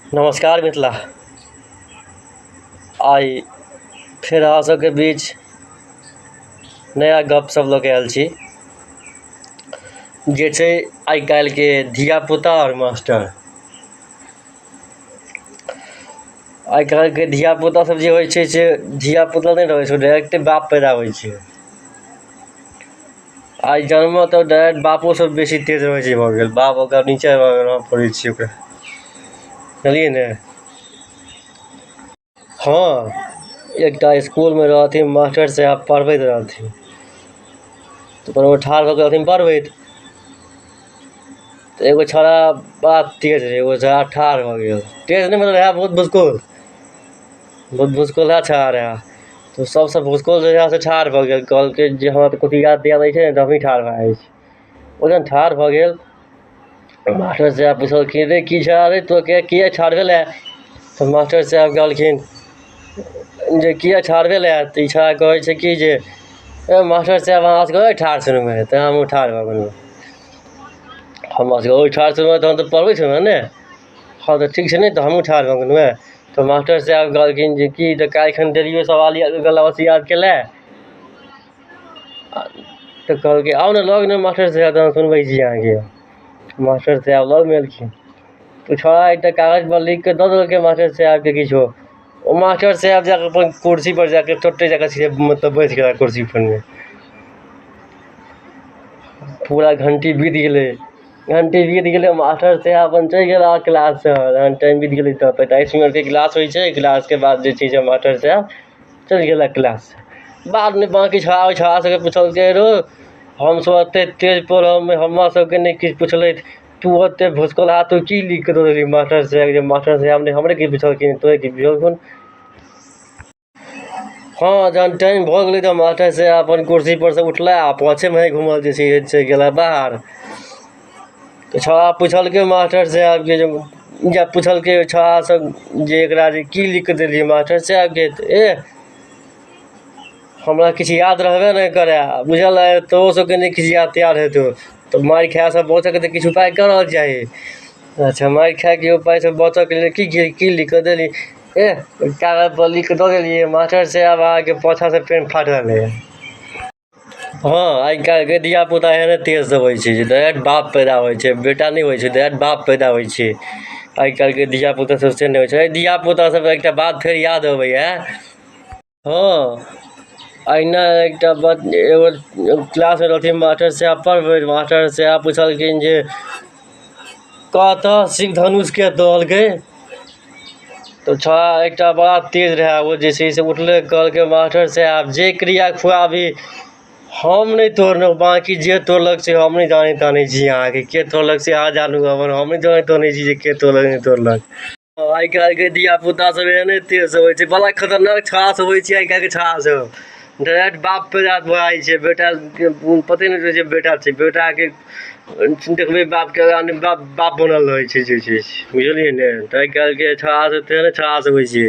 नमस्कार मिथिला। आइ फेर अहाँ सबके बीच नया गपसप लऽ के आयल छी जे छै आइ काल्हिके धियापुता आओर मास्टर। आइ काल्हिके धियापुता सब जे होइ छै से धियापुता नहि रहै छै, डायरेक्टे बाप पैदा होइ छै। आइ जन्मऽ तऽ डायरेक्ट बापोसँ बेसी तेज रहै छै भऽ गेल, बाप ओकर नीचा रहऽ पड़ै छै ओकरा, बुझलियै ने। हँ, एकटा इसकुलमे रहथिन मास्टर साहेब, पढ़बैत रहथिन तऽ ओ ठाढ़ भऽ कऽ रहथिन पढ़बैत, तऽ एगो छौड़ा बड़ा तेज रहै। एगो छौड़ा ठाढ़ भऽ गेल, तेज नहि मतलब रहै बहुत भुसकोल, बहुत भुसकोलहा छौड़ा रहै। तऽ सबसँ भुसकोल जे रहै से ठाढ़ भऽ गेल, कहलकै जे हमरा तऽ किछु याद तियाद होइ छै ने तऽ हमहीँ ठाढ़ भऽ जाइ छी। ओ जहन ठाढ़ भऽ गेल, मास्टर साहेब पुछलखिन, रे की छौड़ा रे, तोँ किया ठाढ़ भेले? तऽ मास्टर साहेब कहलखिन जे किया ठाढ़ भेले? तऽ ई छौड़ा कहै छै कि जे मास्टर साहेब, अहाँ असगरे ठाढ़ छलहुँ हेँ, तेँ हमहूँ ठाढ़ भऽ गेलहुँ। हम असगरे ठाढ़ छलहुँ तहन तऽ पढ़बै छलहुँ ने। हँ, तऽ ठीक छै ने, तऽ हमहूँ ठाढ़ भऽ गेलहुँ हेँ। तऽ मास्टर साहेब कहलखिन जे की तऽ काल्हिखन देलियौ सवाल याद केले? तऽ कहलकै, आउ ने लग ने मास्टर साहेब, तहन सुनबै छी अहाँके। मास्टर साहेब लगमे एलखिन तऽ छौड़ा एकटा कागजपर लिखिके दऽ देलकै मास्टर साहेबके किछो। ओ मास्टर साहेब जाकऽ अपन कुर्सीपर जाकऽ चोट्टे जाकऽ मतलब बैस गेला कुर्सीपरमे। पूरा घण्टी बीत गेलै, घण्टी बीत गेलै, मास्टर साहेब अपन चलि गेला क्लाससँ। जहन टाइम बीत गेलै तऽ 45 मिनटके क्लास होइ छै। क्लासके बाद जे छै से मास्टर साहेब चलि गेला क्लाससँ। बादमे बाँकी छौड़ा छौड़ा सबके पुछलकै, रौ, हमसब एते तेज पढ़ऽमे हमरा सबके नहि किछु पुछलथि, तू ओते भुसकोलहा, तू की लिखके दऽ देलही मास्टर साहेबके? मास्टर साहेब ने हमरे किछु पुछलखिन, तोरे किछु पुछलखुन? हँ, जहन टाइम भऽ गेलै तऽ मास्टर साहेब अपन कुर्सी पर से उठला आ पाछे मुँहे घुमल जे छै से गेला बाहर। तऽ छौड़ा पुछलकै मास्टर साहेबके जे जे पुछलकै छौड़ा सब जे एकरा जे की लिख कऽ देलियै मास्टर साहेबके? तऽ एह, हमरा किछु याद रहबे नहि करए, बुझल अइ? तोरो सबके नहि किछु याद त्याद हेतौ, तऽ मारि खायसँ बचऽके तऽ किछु उपाय करऽ चाही। अच्छा, मारि खायके उपायसँ बचऽके लेल की की लिख कऽ देली? एह, कागज पर लिख कऽ दऽ देलियै मास्टर साहेब, अहाँके पाछासँ पेन फाटल रहै। हँ, आइ काल्हिके धियापुता एहने तेज सब होइ छै जे डायरेक्ट बाप पैदा होइ छै, बेटा नहि होइ छै, डायरेक्ट बाप पैदा होइ छै। आइ काल्हिके धियापुता सब से नहि होइ छै। धियापुता सबके एकटा बात फेर याद अबैए। हँ, अहिना एकटा बात, एगो क्लासमे रहथिन मास्टर साहेब पढ़बैत। मास्टर साहेब पुछलखिन जे कतऽ शिव धनुषके तोड़लकै? तऽ छौड़ा एकटा बड़ा तेज रहै, ओ जे छै से उठलै, कहलकै, मास्टर साहेब, जे क्रिया खुआबी, हम नहि तोड़लहुँ, बाँकी जे तोड़लक से हम नहि जानै तानै छी अहाँके, के तोड़लक से अहाँ जानू, हमर हम नहि जानै तानै छी जे के तोड़लक नहि तोड़लक। आइ काल्हिके धियापुता सब एहने तेज सब होइ छै, बड़ा खतरनाक छौड़ा सब होइ छै। आइ काल्हिके छौड़ा सब डायरेक्ट बाप पैदा भऽ जाइ छै, बेटाके पते नहि रहै छै बेटा छै। बेटाके देखबै बापके आगाँ बाप बाप बनल रहै छै जे छै, बुझलियै ने। तऽ आइ काल्हिके छौड़ा सब तेहने छौड़ा सब होइ छै।